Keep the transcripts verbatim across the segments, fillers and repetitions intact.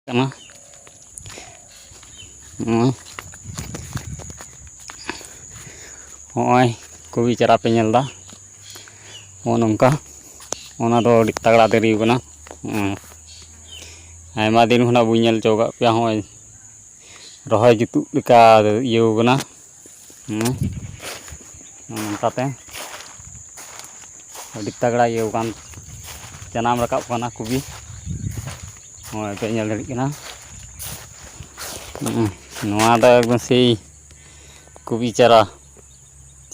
ᱠᱟᱱᱟ᱾ ᱦᱩᱸ᱾ ᱦᱚᱸᱜᱼᱚᱭ ᱠᱚᱵᱤ ᱪᱟᱨᱟ ᱯᱮ ᱧᱮᱞ ᱮᱫᱟ, ᱱᱚᱜᱼᱚ ᱱᱚᱝᱠᱟ, ᱚᱱᱟ ᱫᱚ ᱟᱹᱰᱤ ᱛᱟᱜᱲᱟ ᱫᱟᱨᱮ ᱠᱟᱱᱟ᱾ ᱦᱩᱸ᱾ ᱟᱭᱢᱟ ᱫᱤᱱ ᱠᱷᱚᱱᱟᱜ ᱵᱟᱹᱧ ᱧᱮᱞ ᱦᱚᱪᱚ ᱟᱠᱟᱫ ᱯᱮᱭᱟ, ᱦᱚᱸᱜᱼᱚᱭ ᱨᱚᱦᱚᱭ ᱡᱩᱛᱩᱜ ᱞᱮᱠᱟ ᱤᱭᱟᱹᱣ ᱠᱟᱱᱟ᱾ ᱦᱩᱸ᱾ ᱱᱚᱝᱠᱟᱛᱮ ᱟᱹᱰᱤ ᱛᱟᱜᱲᱟ ᱤᱭᱟᱹᱣ ᱠᱟᱱ, ᱡᱟᱱᱟᱢ ᱨᱟᱠᱟᱵ ᱠᱟᱱᱟ ᱠᱚᱵᱤ᱾ ᱱᱚᱜᱼᱚᱭ ᱯᱮ ᱧᱮᱞ ᱫᱟᱲᱮᱭᱟᱜ ᱠᱟᱱᱟ᱾ ᱦᱩᱸ᱾ ᱱᱚᱣᱟ ᱫᱚ ᱮᱠᱫᱚᱢ ᱥᱮᱭ ᱠᱚᱵᱤ ᱪᱟᱨᱟ,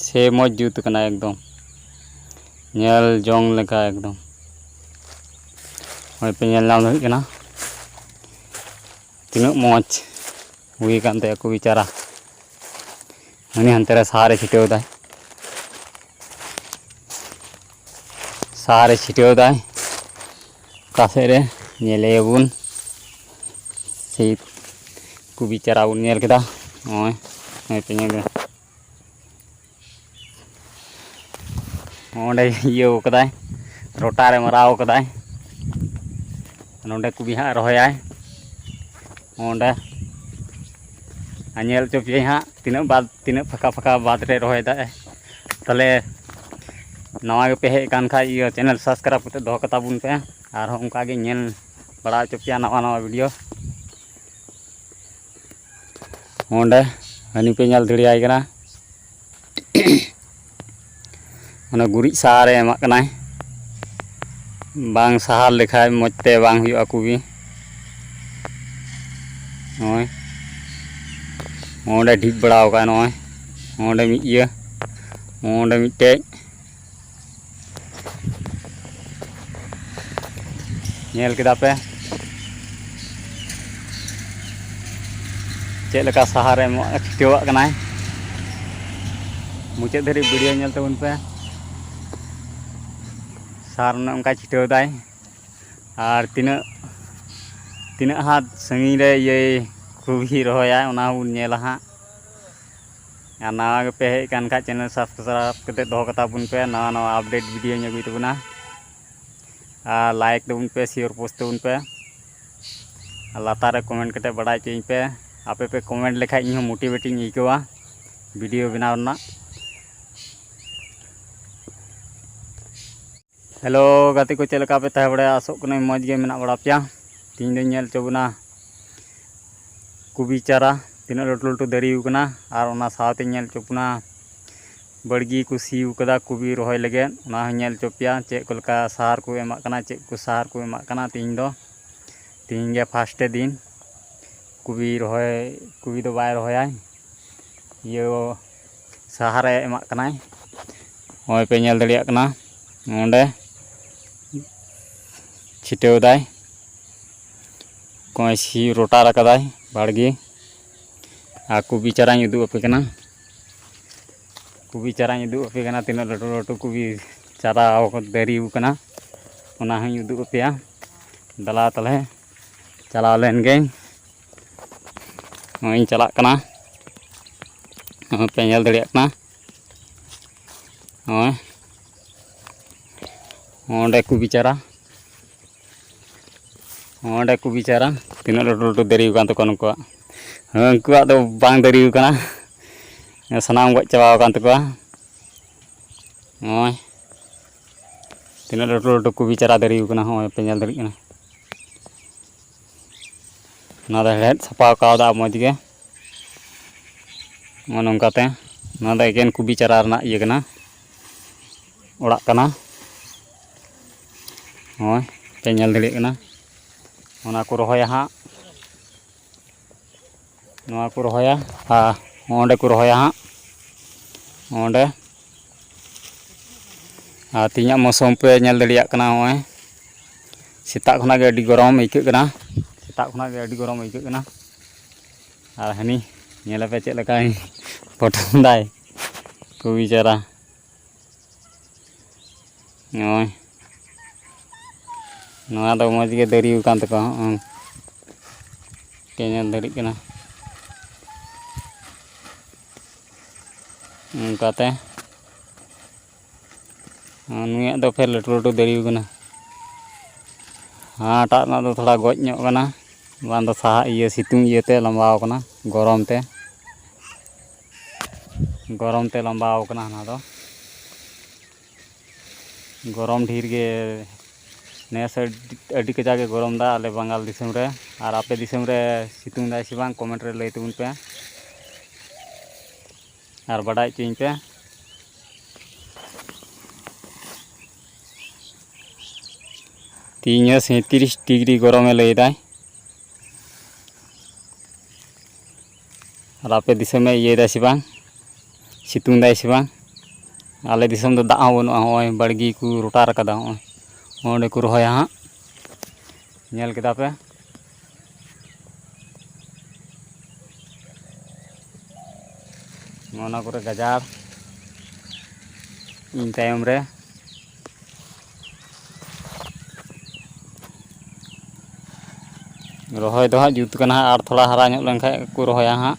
ᱥᱮ ᱢᱚᱡᱽ ᱡᱩᱛ ᱠᱟᱱᱟ ᱮᱠᱫᱚᱢ, ᱧᱮᱞ ᱡᱚᱝ ᱞᱮᱠᱟ ᱮᱠᱫᱚᱢ᱾ ᱱᱚᱜᱼᱚᱭ ᱯᱮ ᱧᱮᱞ ᱧᱟᱢ ᱫᱟᱲᱮᱭᱟᱜ ᱠᱟᱱᱟ᱾ ᱛᱤᱱᱟᱹᱜ ᱢᱚᱡᱽ ᱦᱩᱭ ᱟᱠᱟᱱ ᱛᱟᱭᱟ ᱠᱚᱵᱤ ᱪᱟᱨᱟ᱾ ᱩᱱᱤ ᱦᱟᱱᱛᱮ ᱨᱮ ᱥᱟᱨᱮ ᱪᱷᱤᱴᱟᱹᱣ ᱫᱟᱭ, ᱥᱟᱨᱮ ᱪᱷᱤᱴᱟᱹᱣ ᱫᱟᱭ᱾ ᱚᱠᱟ ᱥᱮᱫ ᱨᱮ ᱧᱮᱞᱮᱭᱟᱵᱚᱱ, ᱥᱮᱭ ᱠᱚᱵᱤ ᱪᱟᱨᱟ ᱵᱚᱱ ᱧᱮᱞ ᱠᱮᱫᱟ᱾ ᱱᱚᱜᱼᱚᱭ, ᱱᱚᱜᱼᱚᱭ ᱯᱮ ᱧᱮᱞ ᱠᱮᱫᱟ᱾ ᱚᱸᱰᱮ ᱤᱭᱟᱹᱣ ᱠᱟᱫᱟᱭ, ᱨᱚᱴᱟᱨᱮ ᱢᱟᱨᱟᱣ ᱠᱟᱫᱟᱭ᱾ ᱱᱚᱸᱰᱮ ᱠᱚᱵᱤ ᱦᱟᱸᱜ ᱨᱚᱦᱚᱭᱟᱭ ᱚᱸᱰᱮ᱾ ᱟᱨ ᱧᱮᱞ ᱦᱚᱪᱚ ᱯᱮᱭᱟᱹᱧ ᱦᱟᱸᱜ ᱛᱤᱱᱟᱹᱜ ᱵᱟᱫ, ᱛᱤᱱᱟᱹᱜ ᱯᱷᱟᱸᱠᱟ ᱯᱷᱟᱸᱠᱟ ᱵᱟᱫ ᱨᱮ ᱨᱚᱦᱚᱭ ᱫᱟᱭ᱾ ᱛᱟᱦᱚᱞᱮ ᱱᱟᱣᱟ ᱜᱮᱯᱮ ᱦᱮᱡ ᱟᱠᱟᱱ ᱠᱷᱟᱡ, ᱤᱭᱟᱹ, channel subscribe ᱠᱟᱛᱮ ᱫᱚᱦᱚ ᱠᱟᱛᱟ ᱵᱚᱱ ᱯᱮ᱾ ᱟᱨᱦᱚᱸ ᱚᱱᱠᱟ ᱜᱮ ᱧᱮᱞ ᱵᱟᱲᱟ ᱦᱚᱪᱚ ᱯᱮᱭᱟ ᱱᱟᱣᱟ ᱱᱟᱣᱟ video᱾ ᱚᱸᱰᱮ ᱦᱟᱹᱱᱤ ᱯᱮ ᱧᱮᱞ ᱫᱟᱲᱮᱭᱟᱭ ᱠᱟᱱᱟ, ᱚᱱᱟ ᱜᱩᱨᱤᱡ ᱥᱟᱨᱮ ᱮᱢᱟᱜ ᱠᱟᱱᱟᱭ᱾ ᱵᱟᱝ ᱥᱟᱦᱟᱨ ᱞᱮᱠᱷᱟᱡ ᱢᱚᱡᱽ ᱛᱮ ᱵᱟᱝ ᱦᱩᱭᱩᱜᱼᱟ ᱠᱚᱵᱤ᱾ ᱱᱚᱜᱼᱚᱭ ᱚᱸᱰᱮ ᱰᱷᱤᱯ ᱵᱟᱲᱟᱣ ᱠᱟᱜᱼᱟ, ᱱᱚᱜᱼᱚᱭ ᱚᱸᱰᱮ ᱢᱤᱫ ᱤᱭᱟᱹ, ᱚᱸᱰᱮ ᱢᱤᱫᱴᱮᱡ᱾ ᱧᱮᱞ ᱠᱮᱫᱟ ᱯᱮ ᱪᱮᱫ ᱞᱮᱠᱟ ᱥᱟᱦᱟᱨᱮ ᱮᱢᱚᱜ, ᱪᱷᱤᱴᱟᱹᱣᱟᱜ ᱠᱟᱱᱟᱭ᱾ ᱢᱩᱪᱟᱹᱫ ᱫᱷᱟᱹᱨᱤᱡ video ᱧᱮᱞ ᱛᱟᱵᱚᱱ ᱯᱮ᱾ ᱥᱟᱨ ᱚᱱᱮ ᱚᱱᱠᱟᱭ ᱪᱷᱤᱴᱟᱹᱣ ᱫᱟᱭ᱾ ᱟᱨ ᱛᱤᱱᱟᱹᱜ, ᱛᱤᱱᱟᱹᱜ ᱦᱟᱛ ᱥᱟᱺᱜᱤᱧ ᱨᱮ ᱤᱭᱟᱹᱭ ᱠᱚᱵᱤ ᱨᱚᱦᱚᱭᱟᱭ, ᱚᱱᱟ ᱦᱚᱸᱵᱚᱱ ᱧᱮᱞᱟ ᱦᱟᱸᱜ᱾ ᱟᱨ ᱱᱟᱣᱟ ᱜᱮᱯᱮ ᱦᱮᱡ ᱟᱠᱟᱱ ᱠᱷᱟᱡ, channel subscribe ᱠᱟᱛᱮ ᱫᱚᱦᱚ ᱠᱟᱛᱟ ᱵᱚᱱ ᱯᱮ, ᱱᱟᱣᱟ ᱱᱟᱣᱟ update video ᱧ ᱟᱹᱜᱩᱭ ᱛᱟᱵᱚᱱᱟ᱾ ᱟᱨ like ᱛᱟᱵᱚᱱ ᱯᱮ, share post ᱛᱟᱵᱚᱱ ᱯᱮ᱾ ᱞᱟᱛᱟᱨ ᱨᱮ ᱠᱚᱢᱮᱱᱴ ᱠᱟᱛᱮ ᱵᱟᱰᱟᱭ ᱦᱚᱪᱚᱧ ᱯᱮ᱾ ᱟᱯᱮ ᱯᱮ ᱠᱚᱢᱮᱱᱴ ᱞᱮᱠᱷᱟᱡ ᱤᱧ ᱦᱚᱸ ᱢᱳᱴᱤᱵᱷᱮᱴ ᱤᱧ ᱟᱹᱭᱠᱟᱹᱣᱟ ᱵᱷᱤᱰᱤᱭᱳ ᱵᱮᱱᱟᱣ ᱨᱮᱱᱟᱜ᱾ ᱦᱮᱞᱳ ᱜᱟᱛᱮ ᱠᱚ, ᱪᱮᱫ ᱞᱮᱠᱟ ᱯᱮ ᱛᱟᱦᱮᱸ ᱵᱟᱲᱟᱭᱟ? ᱟᱥᱚᱜ ᱠᱟᱹᱱᱟᱹᱧ ᱢᱚᱡᱽ ᱜᱮ ᱢᱮᱱᱟᱜ ᱵᱟᱲᱟ ᱯᱮᱭᱟ᱾ ᱛᱮᱦᱮᱧ ᱫᱚᱧ ᱧᱮᱞ ᱦᱚᱪᱚ ᱵᱚᱱᱟ ᱠᱚᱵᱤ ᱪᱟᱨᱟ ᱛᱤᱱᱟᱹᱜ ᱞᱟᱹᱴᱩ ᱞᱟᱹᱴᱩ ᱫᱟᱨᱮ ᱟᱠᱟᱱᱟ, ᱟᱨ ᱚᱱᱟ ᱥᱟᱶᱛᱮᱧ ᱧᱮᱞ ᱦᱚᱪᱚ ᱵᱚᱱᱟ ᱵᱟᱲᱜᱮ ᱠᱚ ᱥᱤ ᱟᱠᱟᱫᱟ ᱠᱚᱵᱤ ᱨᱚᱦᱚᱭ ᱞᱟᱹᱜᱤᱫ, ᱚᱱᱟ ᱦᱚᱸᱧ ᱧᱮᱞ ᱦᱚᱪᱚ ᱯᱮᱭᱟ᱾ ᱪᱮᱫ ᱠᱚ ᱞᱮᱠᱟ ᱥᱟᱦᱟᱨ ᱠᱚ ᱮᱢᱟᱜ ᱠᱟᱱᱟ, ᱪᱮᱫ ᱠᱚ ᱥᱟᱦᱟᱨ ᱠᱚ ᱮᱢᱟᱜ ᱠᱟᱱᱟ ᱛᱮᱦᱮᱧ ᱫᱚ᱾ ᱛᱮᱦᱮᱧ ᱜᱮ ᱯᱷᱟᱥᱴᱮ ᱫᱤᱱ ᱠᱚᱵᱤ ᱨᱚᱦᱚᱭ, ᱠᱚᱵᱤ ᱫᱚ ᱵᱟᱭ ᱨᱚᱦᱚᱭᱟᱭ, ᱤᱭᱟᱹ ᱥᱟᱦᱟᱨᱮ ᱮᱢᱟᱜ ᱠᱟᱱᱟᱭ᱾ ᱱᱚᱜᱼᱚᱭ ᱯᱮ ᱧᱮᱞ ᱫᱟᱲᱮᱭᱟᱜ ᱠᱟᱱᱟ, ᱱᱚᱸᱰᱮ ᱪᱷᱤᱴᱟᱹᱣ ᱫᱟᱭ᱾ ᱱᱚᱜᱼᱚᱭ ᱥᱤ ᱨᱳᱴᱟᱨ ᱟᱠᱟᱫᱟᱭ ᱵᱟᱲᱜᱮ᱾ ᱟᱨ ᱠᱚᱵᱤ ᱪᱟᱨᱟᱧ ᱩᱫᱩᱜ ᱟᱯᱮ ᱠᱟᱱᱟ᱾ ᱠᱚᱵᱤ ᱪᱟᱨᱟᱧ ᱩᱫᱩᱜ ᱟᱯᱮ ᱠᱟᱱᱟ, ᱛᱤᱱᱟᱹᱜ ᱞᱟᱹᱴᱩ ᱞᱟᱹᱴᱩ ᱠᱚᱵᱤ ᱪᱟᱨᱟ ᱫᱟᱨᱮ ᱟᱠᱟᱱᱟ, ᱚᱱᱟ ᱦᱚᱸᱧ ᱩᱫᱩᱜ ᱟᱯᱮᱭᱟ᱾ ᱫᱮᱞᱟ ᱛᱟᱦᱞᱮ ᱪᱟᱞᱟᱣ ᱞᱮᱱ ᱜᱮᱧ᱾ ᱱᱚᱜᱼᱚᱭ ᱤᱧ ᱪᱟᱞᱟᱜ ᱠᱟᱱᱟ, ᱱᱚᱜᱼᱚᱭ ᱯᱮ ᱧᱮᱞ ᱫᱟᱲᱮᱭᱟᱜ ᱠᱟᱱᱟ᱾ ᱱᱚᱜᱼᱚᱭ, ᱚᱸᱰᱮ ᱠᱚᱵᱤ ᱪᱟᱨᱟ, ᱚᱸᱰᱮ ᱠᱚᱵᱤ ᱪᱟᱨᱟ ᱛᱤᱱᱟᱹᱜ ᱞᱟᱹᱴᱩ ᱞᱟᱹᱴᱩ ᱫᱟᱨᱮ ᱟᱠᱟᱱ ᱛᱟᱠᱚᱣᱟ ᱱᱩᱠᱩᱣᱟᱜ᱾ ᱦᱮᱸ, ᱩᱱᱠᱩᱣᱟᱜ ᱫᱚ ᱵᱟᱝ ᱫᱟᱨᱮ ᱟᱠᱟᱱᱟ, ᱥᱟᱱᱟᱢ ᱜᱚᱡ ᱪᱟᱵᱟ ᱟᱠᱟᱱ ᱛᱟᱠᱚᱣᱟ᱾ ᱱᱚᱜᱼᱚᱭ ᱛᱤᱱᱟᱹᱜ ᱞᱟᱹᱴᱩ ᱞᱟᱹᱴᱩ ᱠᱚᱵᱤ ᱪᱟᱨᱟ ᱫᱟᱨᱮ ᱟᱠᱟᱱᱟ, ᱱᱚᱜᱼᱚᱭ ᱯᱮ ᱧᱮᱞ ᱫᱟᱲᱮᱭᱟᱜ ᱠᱟᱱᱟ᱾ ᱱᱚᱣᱟ ᱫᱚ ᱦᱮᱲᱦᱮᱫ ᱥᱟᱯᱷᱟ ᱠᱟᱣᱫᱟ ᱢᱚᱡᱽ ᱜᱮ᱾ ᱱᱚᱜᱼᱚ ᱱᱚᱝᱠᱟᱛᱮ ᱱᱚᱣᱟ ᱫᱚ ᱮᱠᱮᱱ ᱠᱚᱵᱤ ᱪᱟᱨᱟ ᱨᱮᱱᱟᱜ ᱤᱭᱟᱹ ᱠᱟᱱᱟ, ᱚᱲᱟᱜ ᱠᱟᱱᱟ᱾ ᱱᱚᱜᱼᱚᱭ ᱯᱮ ᱧᱮᱞ ᱫᱟᱲᱮᱭᱟᱜ ᱠᱟᱱᱟ, ᱚᱱᱟ ᱠᱚ ᱨᱚᱦᱚᱭᱟ ᱦᱟᱸᱜ᱾ ᱱᱚᱣᱟ ᱠᱚ ᱨᱚᱦᱚᱭᱟ ᱟᱨ ᱚᱸᱰᱮ ᱠᱚ ᱨᱚᱦᱚᱭᱟ ᱦᱟᱸᱜ, ᱚᱸᱰᱮ᱾ ᱟᱨ ᱛᱮᱦᱮᱧᱟᱜ ᱢᱳᱥᱩᱢ ᱯᱮ ᱧᱮᱞ ᱫᱟᱲᱮᱭᱟᱜ ᱠᱟᱱᱟ, ᱱᱚᱜᱼᱚᱭ ᱥᱮᱛᱟᱜ ᱠᱷᱚᱱᱟᱜ ᱜᱮ ᱟᱹᱰᱤ ᱜᱚᱨᱚᱢ ᱟᱹᱭᱠᱟᱹᱜ ᱠᱟᱱᱟ, ᱥᱮᱛᱟᱜ ᱠᱷᱚᱱᱟᱜ ᱜᱮ ᱟᱹᱰᱤ ᱜᱚᱨᱚᱢ ᱟᱹᱭᱠᱟᱹᱜ ᱠᱟᱱᱟ᱾ ᱟᱨ ᱦᱟᱹᱱᱤ ᱧᱮᱞᱮᱯᱮ ᱪᱮᱫ ᱞᱮᱠᱟᱭ ᱯᱚᱴᱚᱢ ᱫᱟᱭ ᱠᱚᱵᱤ ᱪᱟᱨᱟ᱾ ᱱᱚᱜᱼᱚᱭ ᱱᱚᱣᱟ ᱫᱚ ᱢᱚᱡᱽ ᱜᱮ ᱫᱟᱨᱮ ᱟᱠᱟᱱ ᱛᱟᱠᱚᱣᱟ, ᱦᱚᱸᱜᱼᱚᱭ ᱯᱮ ᱧᱮᱞ ᱫᱟᱲᱮᱜ ᱠᱟᱱᱟ᱾ ᱚᱱᱠᱟᱛᱮ ᱱᱩᱭᱟᱜ ᱫᱚ ᱯᱷᱮᱨ ᱞᱟᱹᱴᱩ ᱞᱟᱹᱴᱩ ᱫᱟᱨᱮ ᱟᱠᱟᱱᱟ᱾ ᱦᱟᱴᱟᱜ ᱨᱮᱱᱟᱜ ᱫᱚ ᱛᱷᱚᱲᱟ ᱜᱚᱡ ᱧᱚᱜ ᱠᱟᱱᱟ᱾ ᱵᱟᱝ ᱫᱚ ᱥᱟᱦᱟᱜ ᱤᱭᱟᱹ, ᱥᱤᱛᱩᱝ ᱤᱭᱟᱹᱛᱮ ᱞᱟᱸᱵᱟᱣ ᱠᱟᱱᱟ, ᱜᱚᱨᱚᱢ ᱛᱮ, ᱜᱚᱨᱚᱢ ᱛᱮ ᱞᱟᱸᱵᱟᱣ ᱠᱟᱱᱟ ᱦᱟᱱᱟ ᱫᱚ᱾ ᱜᱚᱨᱚᱢ ᱰᱷᱮᱨ ᱜᱮ ᱱᱮᱥ, ᱟᱹᱰᱤ, ᱟᱹᱰᱤ ᱠᱟᱡᱟᱠ ᱜᱮ ᱜᱚᱨᱚᱢ ᱫᱟ ᱟᱞᱮ ᱵᱟᱝᱜᱟᱞ ᱫᱤᱥᱚᱢ ᱨᱮ᱾ ᱟᱨ ᱟᱯᱮ ᱫᱤᱥᱚᱢ ᱨᱮ ᱥᱤᱛᱩᱝ ᱫᱟᱭ ᱥᱮ ᱵᱟᱝ, comment ᱨᱮ ᱞᱟᱹᱭ ᱛᱟᱵᱚᱱ ᱯᱮ᱾ ᱟᱨ ᱵᱟᱰᱟᱭ ᱦᱚᱪᱚᱧ ᱯᱮ᱾ ᱛᱮᱦᱮᱧ ᱦᱚᱸ ᱥᱟᱸᱭᱛᱨᱤᱥ degree ᱜᱚᱨᱚᱢᱮ ᱞᱟᱹᱭ ᱫᱟᱭ᱾ ᱟᱨ ᱟᱯᱮ ᱫᱤᱥᱚᱢᱮ ᱤᱭᱟᱹᱭ ᱫᱟᱭ ᱥᱮ ᱵᱟᱝ, ᱥᱤᱛᱩᱝ ᱫᱟᱭ ᱥᱮ ᱵᱟᱝ? ᱟᱞᱮ ᱫᱤᱥᱚᱢ ᱫᱚ ᱫᱟᱜ ᱦᱚᱸ ᱵᱟᱹᱱᱩᱜᱼᱟ᱾ ᱦᱚᱸᱜᱼᱚᱭ ᱵᱟᱲᱜᱮ ᱠᱚ ᱨᱚᱴᱟᱨ ᱠᱟᱫᱟ, ᱦᱚᱸᱜᱼᱚᱭ ᱚᱸᱰᱮ ᱠᱚ ᱨᱚᱦᱚᱭᱟ ᱦᱟᱸᱜ᱾ ᱧᱮᱞ ᱠᱮᱫᱟ ᱯᱮ? ᱱᱚᱜᱼᱚ ᱱᱚᱣᱟ ᱠᱚᱨᱮ ᱜᱟᱡᱟᱲ ᱤᱧ ᱛᱟᱭᱚᱢ ᱨᱮ᱾ ᱨᱚᱦᱚᱭ ᱫᱚ ᱦᱟᱸᱜ ᱡᱩᱛ ᱠᱟᱱᱟ ᱦᱟᱸᱜ, ᱟᱨ ᱛᱷᱚᱲᱟ ᱦᱟᱨᱟ ᱧᱚᱜ ᱞᱮᱱᱠᱷᱟᱡ ᱠᱚ ᱨᱚᱦᱚᱭᱟ ᱦᱟᱸᱜ,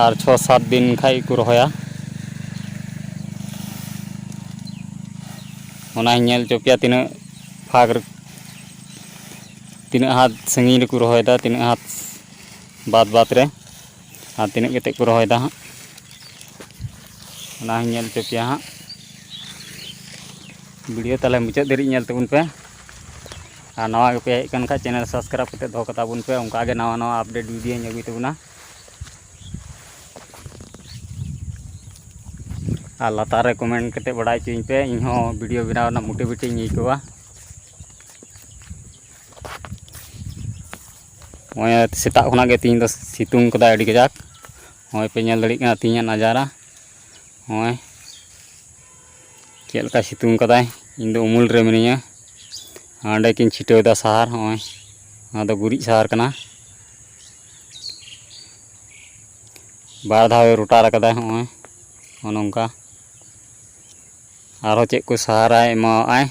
ᱟᱨ ᱪᱷᱚ ᱥᱟᱛ ᱫᱤᱱ ᱠᱷᱟᱡ ᱜᱮᱠᱚ ᱨᱚᱦᱚᱭᱟ᱾ ᱚᱱᱟᱧ ᱧᱮᱞ ᱦᱚᱪᱚ ᱯᱮᱭᱟ ᱛᱤᱱᱟᱹᱜ ᱯᱷᱟᱸᱠ ᱨᱮ, ᱛᱤᱱᱟᱹᱜ ᱦᱟᱛ ᱥᱟᱺᱜᱤᱧ ᱨᱮᱠᱚ ᱨᱚᱦᱚᱭᱮᱫᱟ, ᱛᱤᱱᱟᱹᱜ ᱦᱟᱛ ᱵᱟᱫ ᱵᱟᱫ ᱨᱮ, ᱟᱨ ᱛᱤᱱᱟᱹᱜ ᱠᱟᱛᱮᱫ ᱠᱚ ᱨᱚᱦᱚᱭᱮᱫᱟ ᱦᱟᱸᱜ, ᱚᱱᱟ ᱦᱚᱸᱧ ᱧᱮᱞ ᱦᱚᱪᱚ ᱯᱮᱭᱟ ᱦᱟᱸᱜ᱾ video ᱛᱟᱦᱚᱞᱮ ᱢᱩᱪᱟᱹᱫ ᱫᱷᱟᱹᱨᱤᱡ ᱧᱮᱞ ᱛᱟᱵᱚᱱ ᱯᱮ᱾ ᱟᱨ ᱱᱟᱣᱟ ᱜᱮᱯᱮ ᱦᱮᱡ ᱟᱠᱟᱱ ᱠᱷᱟᱡ, channel subscribe ᱠᱟᱛᱮᱫ ᱫᱚᱦᱚ ᱠᱟᱛᱟ ᱵᱚᱱ ᱯᱮ, ᱚᱱᱠᱟ ᱜᱮ ᱱᱟᱣᱟ ᱱᱟᱣᱟ update videoᱧ ᱟᱹᱜᱩᱭ ᱛᱟᱵᱚᱱᱟ᱾ ᱟᱨ ᱞᱟᱛᱟᱨ ᱨᱮ comment ᱠᱟᱛᱮᱫ ᱵᱟᱰᱟᱭ ᱦᱚᱪᱚᱧ ᱯᱮ, ᱤᱧᱦᱚᱸ video ᱵᱮᱱᱟᱣ ᱨᱮᱱᱟᱜ motivate ᱤᱧ ᱟᱹᱭᱠᱟᱹᱣᱟ᱾ ᱱᱚᱜᱼᱚᱭ ᱥᱮᱛᱟᱜ ᱠᱷᱚᱱᱟᱜ ᱜᱮ ᱛᱮᱦᱮᱧ ᱫᱚ ᱥᱤᱛᱩᱝ ᱠᱟᱫᱟᱭ ᱟᱹᱰᱤ ᱠᱟᱡᱟᱠ᱾ ᱱᱚᱜᱼᱚᱭ ᱯᱮ ᱧᱮᱞ ᱫᱟᱲᱮᱭᱟᱜ ᱠᱟᱱᱟ ᱛᱮᱦᱮᱧᱟᱜ ᱱᱟᱡᱟᱨᱟ᱾ ᱱᱚᱜᱼᱚᱭ ᱪᱮᱫ ᱞᱮᱠᱟ ᱥᱤᱛᱩᱝ ᱠᱟᱫᱟᱭ᱾ ᱤᱧ ᱫᱚ ᱩᱢᱩᱞ ᱨᱮ ᱢᱤᱱᱟᱹᱧᱟ᱾ ᱦᱟᱸᱰᱮ ᱠᱤᱱ ᱪᱷᱤᱴᱟᱹᱣ ᱮᱫᱟ ᱥᱟᱦᱟᱨ᱾ ᱱᱚᱜᱼᱚᱭ ᱱᱚᱣᱟ ᱫᱚ ᱜᱩᱨᱤᱡ ᱥᱟᱦᱟᱨ ᱠᱟᱱᱟ᱾ ᱵᱟᱨ ᱫᱷᱟᱣᱮ ᱨᱚᱴᱟᱨ ᱟᱠᱟᱫᱟᱭ᱾ ᱱᱚᱜᱼᱚᱭ ᱱᱚᱜᱼᱚ ᱱᱚᱝᱠᱟ᱾ ᱟᱨᱦᱚᱸ ᱪᱮᱫ ᱠᱚ ᱥᱟᱦᱟᱨᱟᱭ ᱮᱢᱟᱣᱟᱜᱼᱟᱭ,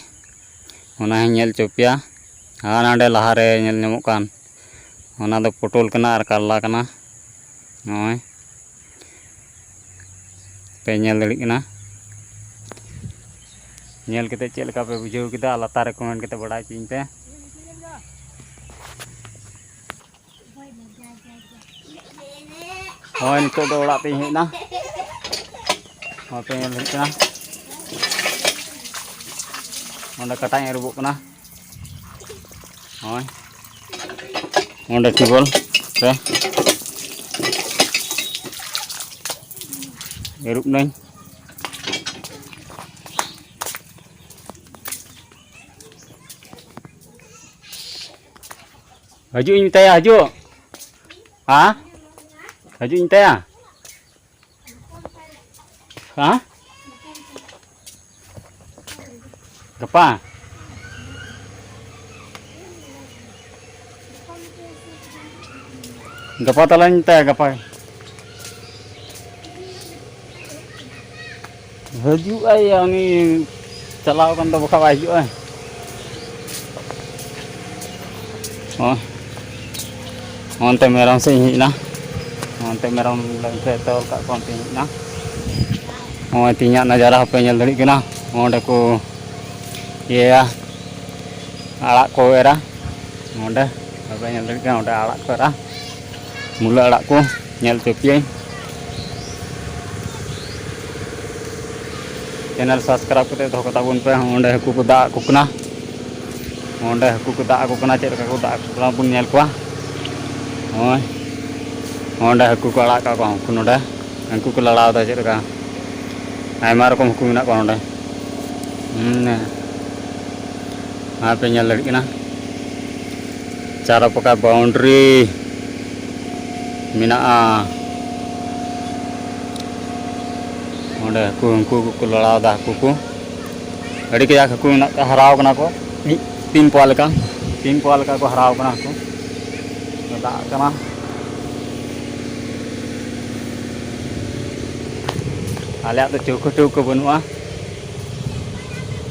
ᱚᱱᱟ ᱦᱚᱸᱧ ᱧᱮᱞ ᱦᱚᱪᱚ ᱯᱮᱭᱟ᱾ ᱟᱨ ᱦᱟᱸᱰᱮ ᱞᱟᱦᱟᱨᱮ ᱧᱮᱞ ᱧᱟᱢᱚᱜ ᱠᱟᱱ, ᱚᱱᱟ ᱫᱚ ᱯᱚᱴᱚᱞ ᱠᱟᱱᱟ ᱟᱨ ᱠᱟᱨᱞᱟ ᱠᱟᱱᱟ᱾ ᱱᱚᱜᱼᱚᱭ ᱯᱮ ᱧᱮᱞ ᱫᱟᱲᱮᱭᱟᱜ ᱠᱟᱱᱟ᱾ ᱧᱮᱞ ᱠᱟᱛᱮ ᱪᱮᱫ ᱞᱮᱠᱟ ᱯᱮ ᱵᱩᱡᱷᱟᱹᱣ ᱠᱮᱫᱟ, ᱞᱟᱛᱟᱨ ᱨᱮ comment ᱠᱟᱛᱮ ᱵᱟᱲᱟᱭ ᱦᱚᱪᱚᱧ ᱯᱮ᱾ ᱦᱳᱭ, ᱱᱤᱛᱚᱜ ᱫᱚ ᱚᱲᱟᱜ ᱛᱮᱧ ᱦᱮᱡ ᱮᱱᱟ᱾ ᱦᱳᱭ, ᱯᱮ ᱧᱮᱞ ᱫᱟᱲᱮᱭᱟᱜ ᱠᱟᱱᱟ, ᱚᱸᱰᱮ ᱠᱟᱴᱟᱧ ᱟᱹᱨᱩᱵᱚᱜ ᱠᱟᱱᱟ᱾ ᱦᱳᱭ, ᱚᱸᱰᱮ ᱴᱤᱭᱩᱵᱚᱭᱮᱞ ᱨᱮ ᱟᱹᱨᱩᱵ ᱱᱟᱹᱧ᱾ ᱦᱤᱡᱩᱜ ᱤᱧ ᱢᱮᱛᱟᱭᱟ, ᱦᱤᱡᱩᱜ᱾ ᱦᱮᱸ? ᱦᱤᱡᱩᱜ ᱤᱧ ᱢᱮᱛᱟᱭᱟ᱾ ᱦᱮᱸ? ᱜᱟᱯᱟ? ᱜᱟᱯᱟ ᱛᱟᱞᱟᱧ ᱢᱮᱛᱟᱭᱟ, ᱜᱟᱯᱟ᱾ ᱦᱤᱡᱩᱜ ᱟᱭ, ᱩᱱᱤ ᱪᱟᱞᱟᱣ ᱟᱠᱟᱱ ᱫᱚ, ᱵᱟᱠᱷᱟᱡ ᱵᱟᱭ ᱦᱤᱡᱩᱜᱼᱟ᱾ ᱚ, ᱚᱱᱛᱮ ᱢᱮᱨᱚᱢ ᱥᱮᱫ ᱤᱧ ᱦᱮᱡ ᱮᱱᱟ, ᱚᱱᱛᱮ ᱢᱮᱨᱚᱢ ᱞᱟᱹᱜᱤᱫ ᱛᱮ ᱛᱚᱞ ᱠᱟᱜ ᱠᱚᱣᱟ, ᱚᱱᱛᱮᱧ ᱦᱮᱡ ᱮᱱᱟ᱾ ᱱᱚᱜᱼᱚᱭ ᱛᱮᱦᱮᱧᱟᱜ ᱱᱟᱡᱟᱨᱟ ᱦᱚᱸᱯᱮ ᱧᱮᱞ ᱫᱟᱲᱮᱭᱟᱜ ᱠᱟᱱᱟ, ᱚᱸᱰᱮ ᱠᱚ ᱤᱭᱟᱹᱭᱟ, ᱟᱲᱟᱜ ᱠᱚ ᱮᱨᱟ, ᱱᱚᱸᱰᱮ ᱵᱟᱯᱮ ᱧᱮᱞ ᱫᱟᱲᱮᱭᱟᱜ ᱠᱟᱱᱟ, ᱚᱸᱰᱮ ᱟᱲᱟᱜ ᱠᱚ ᱮᱨᱟ, ᱢᱩᱞᱟᱹ ᱟᱲᱟᱜ ᱠᱚ ᱧᱮᱞ ᱦᱚᱪᱚ ᱯᱮᱭᱟᱹᱧ᱾ ᱪᱮᱱᱮᱞ ᱥᱟᱵᱥᱠᱨᱟᱭᱤᱵᱽ ᱠᱟᱛᱮ ᱫᱚᱦᱚ ᱠᱟᱛᱟ ᱵᱚᱱ ᱯᱮ᱾ ᱚᱸᱰᱮ ᱦᱟᱹᱠᱩ ᱠᱚ ᱫᱟᱜ ᱟᱠᱚ ᱠᱟᱱᱟ, ᱚᱸᱰᱮ ᱦᱟᱹᱠᱩ ᱠᱚ ᱫᱟᱜ ᱟᱠᱚ ᱠᱟᱱᱟ, ᱪᱮᱫ ᱞᱮᱠᱟ ᱠᱚ ᱫᱟᱜ ᱟᱠᱚ ᱠᱟᱱᱟ ᱵᱚᱱ ᱧᱮᱞ ᱠᱚᱣᱟ᱾ ᱱᱚᱜᱼᱚᱭ ᱚᱸᱰᱮ ᱦᱟᱹᱠᱩ ᱠᱚ ᱟᱲᱟᱜ ᱠᱟᱜ ᱠᱚᱣᱟ, ᱩᱱᱠᱩ ᱱᱚᱸᱰᱮ ᱦᱟᱹᱠᱩ ᱠᱚ ᱞᱟᱲᱟᱣ ᱮᱫᱟ, ᱪᱮᱫ ᱞᱮᱠᱟ ᱟᱭᱢᱟ ᱨᱚᱠᱚᱢ ᱦᱟᱹᱠᱩ ᱢᱮᱱᱟᱜ ᱠᱚᱣᱟ ᱱᱚᱸᱰᱮ᱾ ᱦᱩᱸ, ᱟᱨ ᱯᱮ ᱧᱮᱞ ᱫᱟᱲᱮᱭᱟᱜ ᱠᱟᱱᱟ, ᱪᱟᱨᱚ ᱯᱟᱠᱟ ᱵᱟᱣᱩᱱᱰᱟᱨᱤ ᱢᱮᱱᱟᱜᱼᱟ᱾ ᱚᱸᱰᱮ ᱦᱟᱹᱠᱩ, ᱩᱱᱠᱩ ᱠᱚᱠᱚ ᱞᱟᱲᱟᱣ ᱮᱫᱟ ᱦᱟᱹᱠᱩ ᱠᱚ᱾ ᱟᱹᱰᱤ ᱠᱟᱡᱟᱠ ᱦᱟᱹᱠᱩ ᱢᱮᱱᱟᱜ ᱠᱚᱣᱟ, ᱦᱟᱨᱟᱣ ᱠᱟᱱᱟ ᱠᱚ᱾ ᱢᱤᱫ ᱛᱤᱱ ᱯᱚᱣᱟ ᱞᱮᱠᱟ, ᱛᱤᱱ ᱯᱚᱣᱟ ᱞᱮᱠᱟ ᱠᱚ ᱦᱟᱨᱟᱣ ᱠᱟᱱᱟ ᱦᱟᱹᱠᱩ᱾ ᱫᱟᱜ ᱠᱟᱱᱟ᱾ ᱟᱞᱮᱭᱟᱜ ᱫᱚ ᱪᱟᱹᱣᱠᱟᱹ ᱴᱟᱹᱣᱠᱟᱹ ᱵᱟᱹᱱᱩᱜᱼᱟ᱾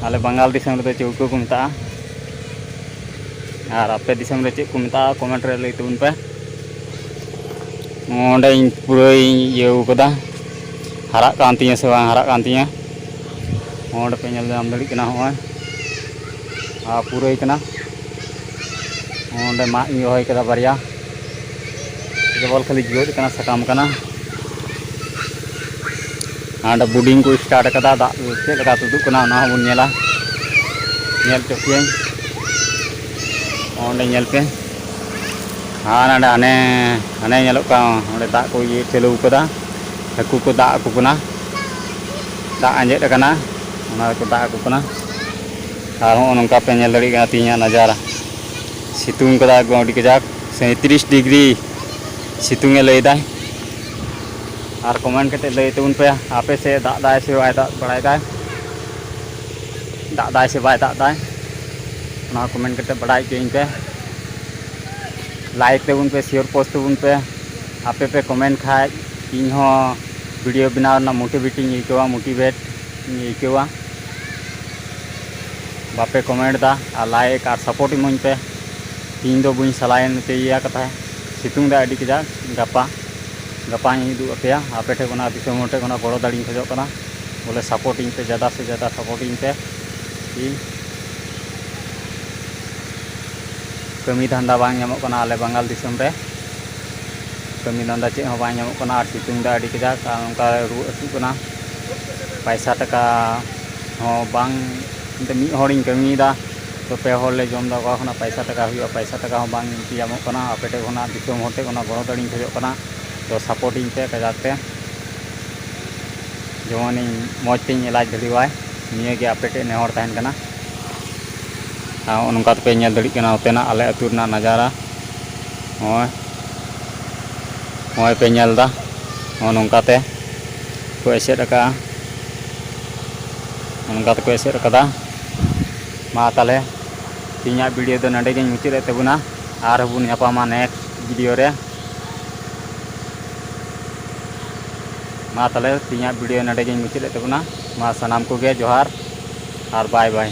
ᱟᱞᱮ ᱵᱟᱝᱜᱟᱞ ᱫᱤᱥᱚᱢ ᱨᱮᱫᱚ ᱪᱟᱹᱣᱠᱟᱹ ᱠᱚ ᱢᱮᱛᱟᱜᱼᱟ᱾ ᱟᱨ ᱟᱯᱮ ᱫᱤᱥᱚᱢ ᱨᱮ ᱪᱮᱫ ᱠᱚ ᱢᱮᱛᱟᱜᱼᱟ, ᱠᱚᱢᱮᱱᱴ ᱨᱮ ᱞᱟᱹᱭ ᱛᱟᱵᱚᱱ ᱯᱮ᱾ ᱱᱚᱸᱰᱮ ᱤᱧ ᱯᱩᱨᱟᱹᱧ ᱤᱭᱟᱹᱣ ᱠᱟᱫᱟ, ᱦᱟᱨᱟᱜ ᱠᱟᱱ ᱛᱤᱧᱟᱹ ᱥᱮ ᱵᱟᱝ ᱦᱟᱨᱟᱜ ᱠᱟᱱ ᱛᱤᱧᱟᱹ᱾ ᱱᱚᱸᱰᱮ ᱯᱮ ᱧᱮᱞ ᱧᱟᱢ ᱫᱟᱲᱮᱭᱟᱜ ᱠᱟᱱᱟ, ᱦᱚᱸᱜᱼᱚᱭ ᱟᱨ ᱯᱩᱨᱟᱹᱭ ᱠᱟᱱᱟ᱾ ᱱᱚᱸᱰᱮ ᱢᱟᱫ ᱤᱧ ᱨᱚᱦᱚᱭ ᱠᱟᱫᱟ ᱵᱟᱨᱭᱟ᱾ ᱠᱮᱵᱚᱞ ᱠᱷᱟᱹᱞᱤ ᱡᱳᱨ ᱠᱟᱱᱟ, ᱥᱟᱠᱟᱢ ᱠᱟᱱᱟ᱾ ᱦᱟᱸᱰᱮ ᱵᱳᱰᱤᱝ ᱠᱚ ᱥᱴᱟᱨᱴ ᱠᱟᱫᱟ, ᱫᱟᱜ ᱪᱮᱫ ᱞᱮᱠᱟ ᱛᱩᱫᱩᱜ ᱠᱟᱱᱟ ᱚᱱᱟ ᱦᱚᱸᱵᱚᱱ ᱧᱮᱞᱟ, ᱧᱮᱞ ᱦᱚᱪᱚ ᱯᱮᱭᱟᱹᱧ᱾ ᱚᱸᱰᱮ ᱧᱮᱞ ᱯᱮ, ᱟᱨ ᱦᱟᱸᱰᱮ ᱦᱟᱱᱮ ᱦᱟᱱᱮ ᱧᱮᱞᱚᱜ ᱠᱟᱱᱟ, ᱚᱸᱰᱮ ᱫᱟᱜ ᱠᱚ ᱤᱭᱟᱹ ᱪᱟᱹᱞᱩ ᱠᱟᱫᱟ, ᱦᱟᱹᱠᱩ ᱠᱚ ᱫᱟᱜ ᱟᱠᱚ ᱠᱟᱱᱟ, ᱫᱟᱜ ᱟᱸᱡᱮᱫ ᱟᱠᱟᱱᱟ, ᱚᱱᱟ ᱨᱮᱠᱚ ᱫᱟᱜ ᱟᱠᱚ ᱠᱟᱱᱟ᱾ ᱟᱨ ᱦᱚᱸᱜᱼᱚ ᱱᱚᱝᱠᱟ ᱯᱮ ᱧᱮᱞ ᱫᱟᱲᱮᱭᱟᱜ ᱠᱟᱱᱟ ᱛᱮᱦᱮᱧᱟᱜ ᱱᱟᱡᱟᱨᱟ, ᱥᱤᱛᱩᱝ ᱠᱟᱫᱟ ᱮᱠᱫᱚᱢ ᱟᱹᱰᱤ ᱠᱟᱡᱟᱠ, ᱥᱟᱸᱭᱛᱨᱤᱥ ᱰᱤᱜᱽᱨᱤ ᱥᱤᱛᱩᱝ ᱮ ᱞᱟᱹᱭ ᱫᱟᱭ᱾ ᱟᱨ ᱠᱚᱢᱮᱱᱴ ᱠᱟᱛᱮ ᱞᱟᱹᱭ ᱛᱟᱵᱚᱱ ᱯᱮ, ᱟᱯᱮ ᱥᱮᱫ ᱫᱟᱜ ᱫᱟᱭ ᱥᱮ ᱵᱟᱭ ᱫᱟᱜ ᱵᱟᱲᱟᱭ ᱫᱟᱭ, ᱫᱟᱜ ᱫᱟᱭ ᱥᱮ ᱵᱟᱭ ᱫᱟᱜ ᱫᱟᱭ, ᱚᱱᱟ ᱠᱚᱢᱮᱱᱴ ᱠᱟᱛᱮ ᱵᱟᱲᱟᱭ ᱦᱚᱪᱚᱭᱤᱧ ᱯᱮ᱾ ᱞᱟᱭᱤᱠ ᱛᱟᱵᱚᱱ ᱯᱮ, ᱥᱮᱭᱟᱨ ᱯᱳᱥᱴ ᱛᱟᱵᱚᱱ ᱯᱮ᱾ ᱟᱯᱮ ᱯᱮ ᱠᱚᱢᱮᱱᱴ ᱠᱷᱟᱡ ᱤᱧ ᱦᱚᱸ ᱵᱷᱤᱰᱤᱭᱳ ᱵᱮᱱᱟᱣ ᱨᱮᱱᱟᱜ ᱢᱳᱴᱤᱵᱷᱮᱴ ᱤᱧ ᱟᱹᱭᱠᱟᱹᱣᱟ, ᱢᱳᱴᱤᱵᱷᱮᱴ ᱤᱧ ᱟᱹᱭᱠᱟᱹᱣᱟ᱾ ᱵᱟᱯᱮ ᱠᱚᱢᱮᱱᱴ ᱫᱟ ᱟᱨ ᱞᱟᱭᱤᱠ ᱟᱨ ᱥᱟᱯᱳᱨᱴ ᱤᱢᱟᱹᱧ ᱯᱮ᱾ ᱤᱧ ᱫᱚ ᱵᱟᱹᱧ ᱥᱟᱞᱟᱭᱮᱱ ᱛᱮ ᱤᱭᱟᱹ ᱠᱟᱛᱷᱟ, ᱥᱤᱛᱩᱝ ᱫᱟᱭ ᱟᱹᱰᱤ ᱠᱟᱡᱟᱠ᱾ ᱜᱟᱯᱟ ᱜᱟᱯᱟᱧ ᱩᱫᱩᱜ ᱟᱯᱮᱭᱟ᱾ ᱟᱯᱮ ᱴᱷᱮᱱ ᱠᱷᱚᱱᱟᱜ ᱫᱤᱥᱚᱢ ᱦᱚᱲ ᱴᱷᱮᱱ ᱠᱷᱚᱱᱟᱜ ᱜᱚᱲᱚ ᱫᱟᱲᱮᱧ ᱠᱷᱚᱡᱚᱜ ᱠᱟᱱᱟ, ᱵᱚᱞᱮ ᱥᱟᱯᱳᱨᱴ ᱤᱧ ᱯᱮ, ᱡᱟᱫᱟ ᱥᱮ ᱡᱟᱫᱟ ᱥᱟᱯᱳᱨᱴ ᱤᱧ ᱯᱮ᱾ ᱤᱧ ᱠᱟᱹᱢᱤ ᱫᱷᱟᱱᱫᱟ ᱵᱟᱝ ᱧᱟᱢᱚᱜ ᱠᱟᱱᱟ ᱟᱞᱮ ᱵᱟᱝᱜᱟᱞ ᱫᱤᱥᱚᱢ ᱨᱮ, ᱠᱟᱹᱢᱤ ᱫᱷᱟᱱᱫᱟ ᱪᱮᱫ ᱦᱚᱸ ᱵᱟᱝ ᱧᱟᱢᱚᱜ ᱠᱟᱱᱟ᱾ ᱟᱨ ᱥᱤᱛᱩᱝ ᱫᱟᱭ ᱟᱹᱰᱤ ᱠᱟᱡᱟᱠ, ᱟᱨ ᱱᱚᱝᱠᱟ ᱨᱩᱣᱟᱹᱜ ᱦᱟᱹᱥᱩᱜ ᱠᱟᱱᱟ, ᱯᱟᱭᱥᱟ ᱴᱟᱠᱟ ᱦᱚᱸ ᱵᱟᱝ᱾ ᱮᱱᱛᱮ ᱢᱤᱫ ᱦᱚᱲᱤᱧ ᱠᱟᱹᱢᱤᱭᱮᱫᱟ, ᱛᱚ ᱯᱮ ᱦᱚᱲ ᱞᱮ ᱡᱚᱢ ᱮᱫᱟ, ᱚᱠᱟ ᱠᱷᱚᱱᱟᱜ ᱯᱟᱭᱥᱟ ᱴᱟᱠᱟ ᱦᱩᱭᱩᱜᱼᱟ? ᱯᱟᱭᱥᱟ ᱴᱟᱠᱟ ᱦᱚᱸ ᱵᱟᱝ ᱧᱟᱢᱚᱜ ᱠᱟᱱᱟ᱾ ᱟᱯᱮ ᱴᱷᱮᱱ ᱠᱷᱚᱱᱟᱜ, ᱫᱤᱥᱚᱢ ᱦᱚᱲ ᱴᱷᱮᱱ ᱠᱷᱚᱱᱟᱜ ᱜᱚᱲᱚ ᱫᱟᱲᱮᱧ ᱠᱷᱚᱡᱚᱜ ᱠᱟᱱᱟ, ᱛᱚ ᱥᱟᱯᱳᱨᱴ ᱤᱧ ᱯᱮ ᱠᱟᱡᱟᱠ ᱛᱮ, ᱡᱮᱢᱚᱱ ᱤᱧ ᱢᱚᱡᱽ ᱛᱤᱧ ᱮᱞᱟᱡᱽ ᱫᱟᱲᱮᱣᱟᱭ᱾ ᱱᱤᱭᱟᱹ ᱜᱮ ᱟᱯᱮ ᱴᱷᱮᱱ ᱱᱮᱦᱚᱨ ᱛᱟᱦᱮᱱ ᱠᱟᱱᱟ᱾ ᱟᱨ ᱱᱚᱜᱼᱚ ᱱᱚᱝᱠᱟ ᱛᱮᱯᱮ ᱧᱮᱞ ᱫᱟᱲᱮᱭᱟᱜ ᱠᱟᱱᱟ ᱱᱚᱛᱮᱱᱟᱜ ᱟᱞᱮ ᱟᱹᱛᱩ ᱨᱮᱱᱟᱜ ᱱᱟᱡᱟᱨᱟ᱾ ᱱᱚᱜᱼᱚᱭ, ᱱᱚᱜᱼᱚᱭ ᱯᱮ ᱧᱮᱞ ᱮᱫᱟ, ᱱᱚᱜᱼᱚ ᱱᱚᱝᱠᱟ ᱛᱮ ᱠᱚ ᱮᱥᱮᱫ ᱟᱠᱟᱫᱼᱟ᱾ ᱱᱚᱜᱼᱚ ᱱᱚᱝᱠᱟ ᱛᱮᱠᱚ ᱮᱥᱮᱫ ᱟᱠᱟᱫᱟ᱾ ᱢᱟ ᱛᱟᱦᱚᱞᱮ, ᱛᱮᱦᱮᱧᱟᱜ ᱵᱷᱤᱰᱤᱭᱳ ᱫᱚ ᱱᱚᱸᱰᱮ ᱜᱤᱧ ᱢᱩᱪᱟᱹᱫ ᱮᱫ ᱛᱟᱵᱚᱱᱟ᱾ ᱟᱨᱦᱚᱸ ᱵᱚᱱ ᱧᱟᱯᱟᱢᱟ ᱱᱮᱠᱥᱴ ᱵᱷᱤᱰᱤᱭᱳ ᱨᱮ᱾ ᱢᱟ ᱛᱟᱦᱚᱞᱮ, ᱛᱮᱦᱮᱧᱟᱜ ᱵᱷᱤᱰᱤᱭᱳ ᱱᱚᱸᱰᱮ ᱜᱤᱧ ᱢᱩᱪᱟᱹᱫ ᱮᱫ ᱛᱟᱵᱚᱱᱟ᱾ ᱢᱟ ᱥᱟᱱᱟᱢ ᱠᱚᱜᱮ ᱡᱚᱦᱟᱨ ᱟᱨ ᱵᱟᱭ ᱵᱟᱭ᱾